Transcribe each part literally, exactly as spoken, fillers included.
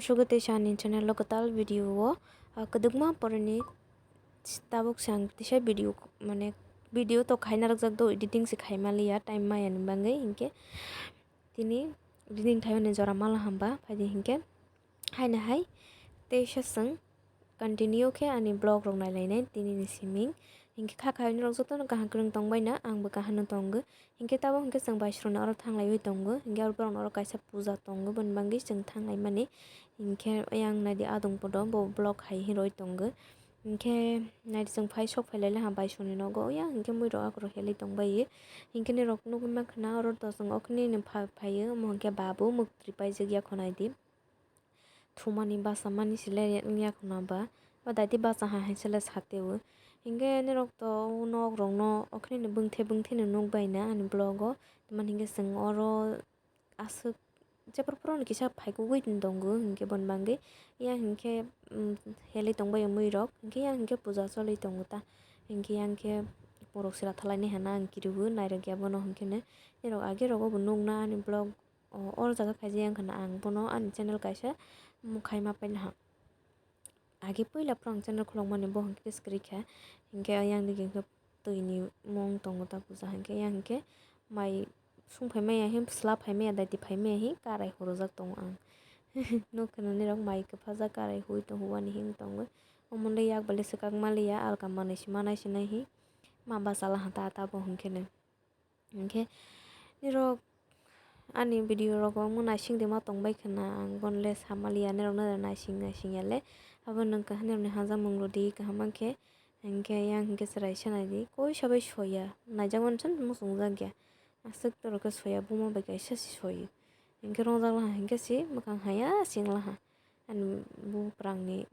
Sugo teisa ani channel o kwtal video o, ah, kwdwkma poroni tabuk se ang teisa video, mane video to khaina rwkjak do, editing se khaima liya time maya ni bagwi, hinkhe tini editing khaimani jora mala hamba phaidi hinkhe haino hai teisa chwng continue khe ani vlog rok nailainai tini ni siming. Hinkhe kha khaini rok jotono kaham kwrwng tongbaina, ang bo kaham no tongo. Hinkhe tabuk hinkhe chwng bai sroni oro thanglaiwi tongo, hinkhe oro borok ni oro kaisa puja tongo, boni bagwi chwng thanglaimani. Hinkhe yang naidi adong podo bo vlog hai hinwi tongo. Hinkhe naidi chwng phai sok phailai laha bai sroni nogo, yang hinkhe mui rok akhoro helai tongbaio. Hinkhe nirok nugwi mankha na oro to chwng okhorni ni pha-, phaio, omo hinkhe babu mwktwi paijak ya khwnaidi. Thumani bachamani se le wngya khwna ba, o daiti bacha ha hai se le sateo. Hinkhe nirok to nok rok no okhorni bwngthe bwngthe no nukbaina ani vlog o, tamani hinkhe chwng oro aswk jephru phuru no kisa phaikugwi tongo, hinkhe boni bagwi yang hinkhe, um, helai tongbaio mui rok, hinkhe yang hinkhe puja cholwi tongo ta, hinkhe yang khe borok se rathalaini hwnna ang kiriwo nairok ya bono, hinkhe nirok age rogo bo nukna ani vlog. O, oro jaga khaijak yang khwna ang bono ani channel kaisa mokhaima paina ha. Age puila phuru ang channel khulokmani bo hinkhe kwrwi kha, hinkhe yang digi hinkhe twini mung tongo ta puja hinkhe yang hinkhe mai sung phai maya hin, bwsla phai maya, daiti phai maya hin karai horojak tongo ang. Nuk khwnani rok mai kwphajak karai hui tong huani hin tongo. Omo le yak bale swkak maliya alka manwi se manai se nai hin ma bachalaha ta ta bo hinkhe nw. Hinkhe nirok ani video rogo omo naising de ma tongbai khwna, ang bono le samaliya, nirok no naising naising ya le. Abo nwng kaham nirok ni hamjakmung rwdi kaham mankhe, hinkhe yang hinkhe chwrai se naidi, koi sabai soya, naijakmani chwng muchungjak ya, aswk torok khe soya, buma bai kaisa se soyo, hinkhe rongjak laha hinkhe se mwkhang haya sing laha ani buprang ni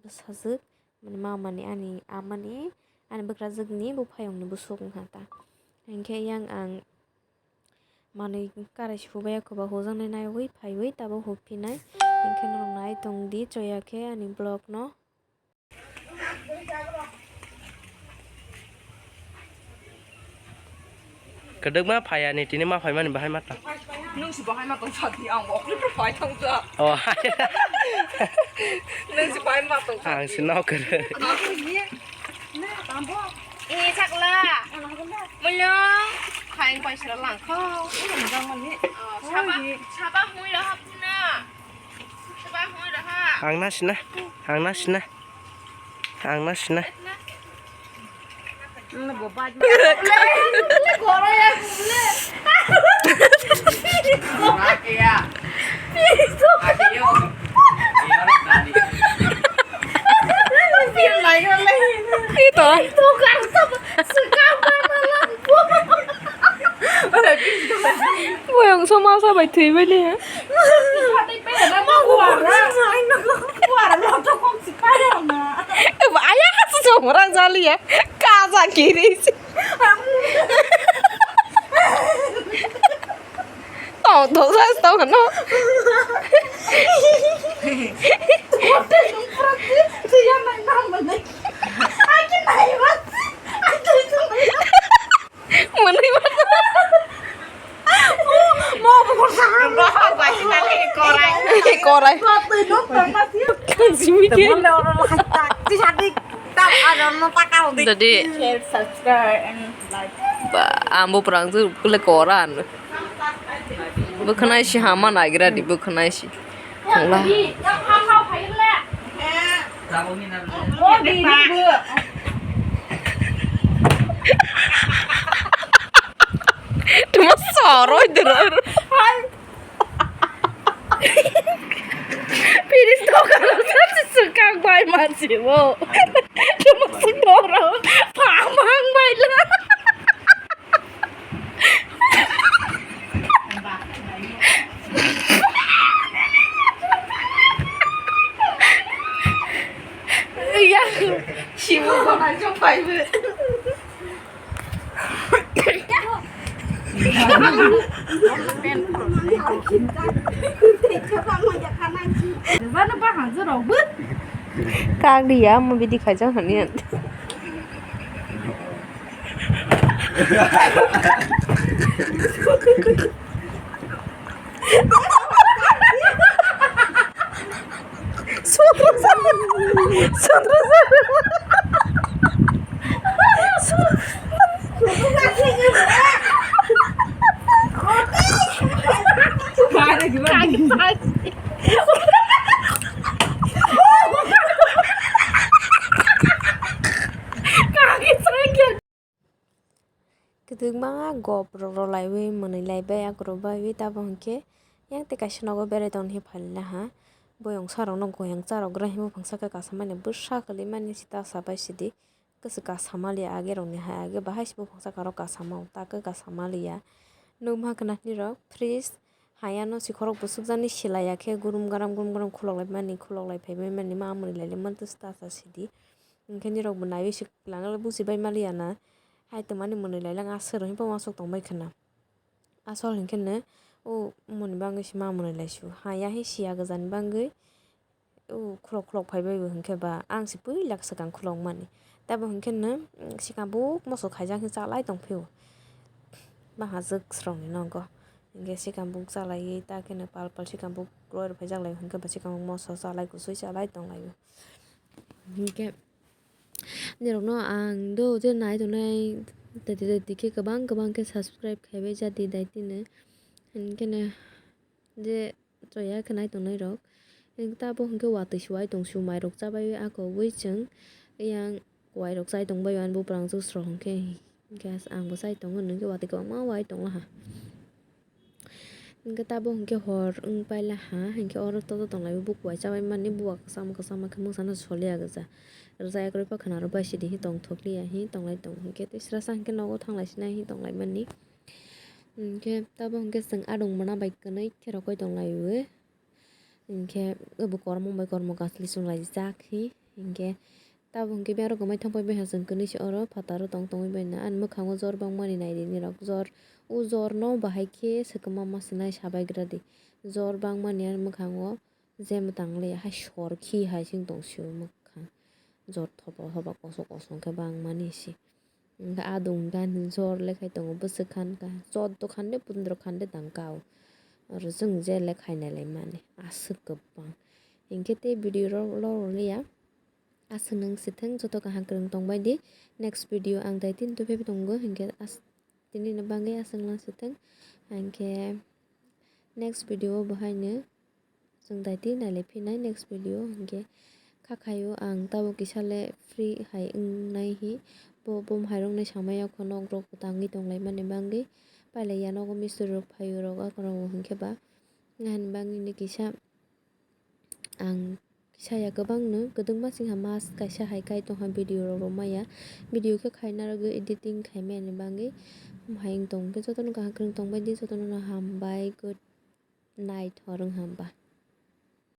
bwsajwk, mane mamani, ani amani, ani bwkrajwkni buphayungni bwswk wngkha ta. Hinkhe yang ang manwi karai se hubai ya, kwba hujaknai naiwi phaiwi tabuk huphinai. Hinkhe norok nai tongdi, choya khe ani vlog no. Kwdwkma phai ani tini ma phaimani bahai ma tong. Nung si bahai ma tong sadi ang okli phai thang ja. Oh, hai. Nung si bahai ma tong. Ang si nok kwrwi. Ang ni na tambo. Eh, chakla. Mulung. Khain paisra langkho. Ini jang mani. Oh, saba, saba hui raha puna. Saba hui raha. Ang na sina. Ang na sina. Ang na sina. Ito. Boyong somasa bai thwi bai le. Ayah kasu somorang jali ya. Kaza kiri. Tong tong sa tong no. Mani mana? Mau pukul saham. Korai. Korai. Simi ke. Jadi. Share, subscribe, and like. Ba, ambo perang tu kule koran. Bwkhwnai si hama nagira di, bwkhwnai si. Wala. Tuma soroi duro. Piris dokano sa si swkang bai mansi bo. Tuma swkang bai la. Iya, sibo gona jom pai be. Kang dia mau bidi kajang hanian. Kwbangma gop rok rw laiwi mwnwi laibai akhoro baiwi, tabo hwnkhe yang tei kaisa nogo berai tongni phailina ha. Boyong sarokno goyang charok gra himwi phangsa khe kasamani bwsa kwlwimani sita sabai sidi. Kwswk kasama liya age rokni hai age bahai se buphang saka rok kasama o ta khe kasama liya. Nukma khwna nirok fridge hayano sikhorok bwswk jani silai ya khe gurum garam gurum garam khulok lai mani khulok lai phai bai mani ma amoni lai le mantwsa ta sa sidi. Hinkhe nirok bo naiwi se kwlangwi buji bai ma liya na. Hai tongmani mwnwi lai le aswk rw himba uansuk tong bai khwna. Asol hinkhe no o moni bangwi se ma mwnwi lai su haya he siya gwjani bangwi. O khulok khulok phai bai bo hinkhe ba ang se puila swkang khulok mani. Tei bo hinkhe no sikang buk moso khaijak khe chalai tong phio. Bangha jwk srok ni nogo hinkhe sikang buk chalai ta khe no pal pal sikang buk roi rw phai jak lai hinkhe ba sikang buk moso chalai kusui chalai tong lai o. Hinkhe nirok no ang do je nai tong nai tati tati khe kwbang kwbang khe subscribe khai bai jadi dai tini hinkhe no. Je choya khe nai tongnai rok. Tabo hinkhe watwi se wai tong su mai rok chabai ako wi chwng yang wai rok chai tong bai ani buprang jwk srok hinkhe hinkhe ang bo chai tongo hinkhe watwi kwbangma wai tong laha. Hinkhe tabo hinkhe hor wng pai laha hinkhe oro toto tong lai buk wai chabai mani buwa kwcham kwcham khe mungsa no soliya gwja. Rwjak yakrwi pa khwna rw bai sidi hi tong thok liya hi tong lai tong hinkhe tei srasa hinkhe nogo thang lai sinai hi tong lai mani. Hinkhe tabo hinkhe chwng adong mona bai kwnwi khe rokoi tong lai o. Hinkhe abo kormo bai kormo kasli chwng lai jak hi. Hinkhe tabo hinkhe biyang rok kwmai thang pai bai ha chwng kwnwi se oro phataro tong tongwi bai na. Ani mwkhango jor bangmani nai di nirok jor. O jor no bahai khe swkang ma ma se nai sabai gra di. Jor bangmani ani mwkhango je mwtang le hai sor khi hai se wng tong sio mwkhang. Jor thoba thoba kosok kosok khe bangmani se. Hinkhe adung gani jor le khai tongo bwswk khan ka choddo khan de pondro khan de tang ka o. Oro chwng je le khai nai lai mani aswk kwbang. Hinkhe tei video rok loro liya aswk nang se thang joto kaham kwrwng tong bai di. Next video ang dai tin tubui tongo hinkhe as tini ni bagwi aswk nang se thang. Hinkhe next video o bo haino. Chwng daiti nailai phinai next video hinkhe kha khaio ang tabuk kisa le free hai wngnai hi bo bumhai rokni samaya kho nok rok tangwi tonglaimani bagwi pailaiya nogo mistri rok phaio rok akhoro hinkhe ba nahani bagwino kisa ang kisa ya kwbangno kwdwkma singha mas kaisa hai kai tongha video rok rwmaya video khe khaina rwgwi editing khaimani bagwi hai wng tongkhe jotono kaham kwrwng tongbaidi jotono hambai good. Naithok wng hamba.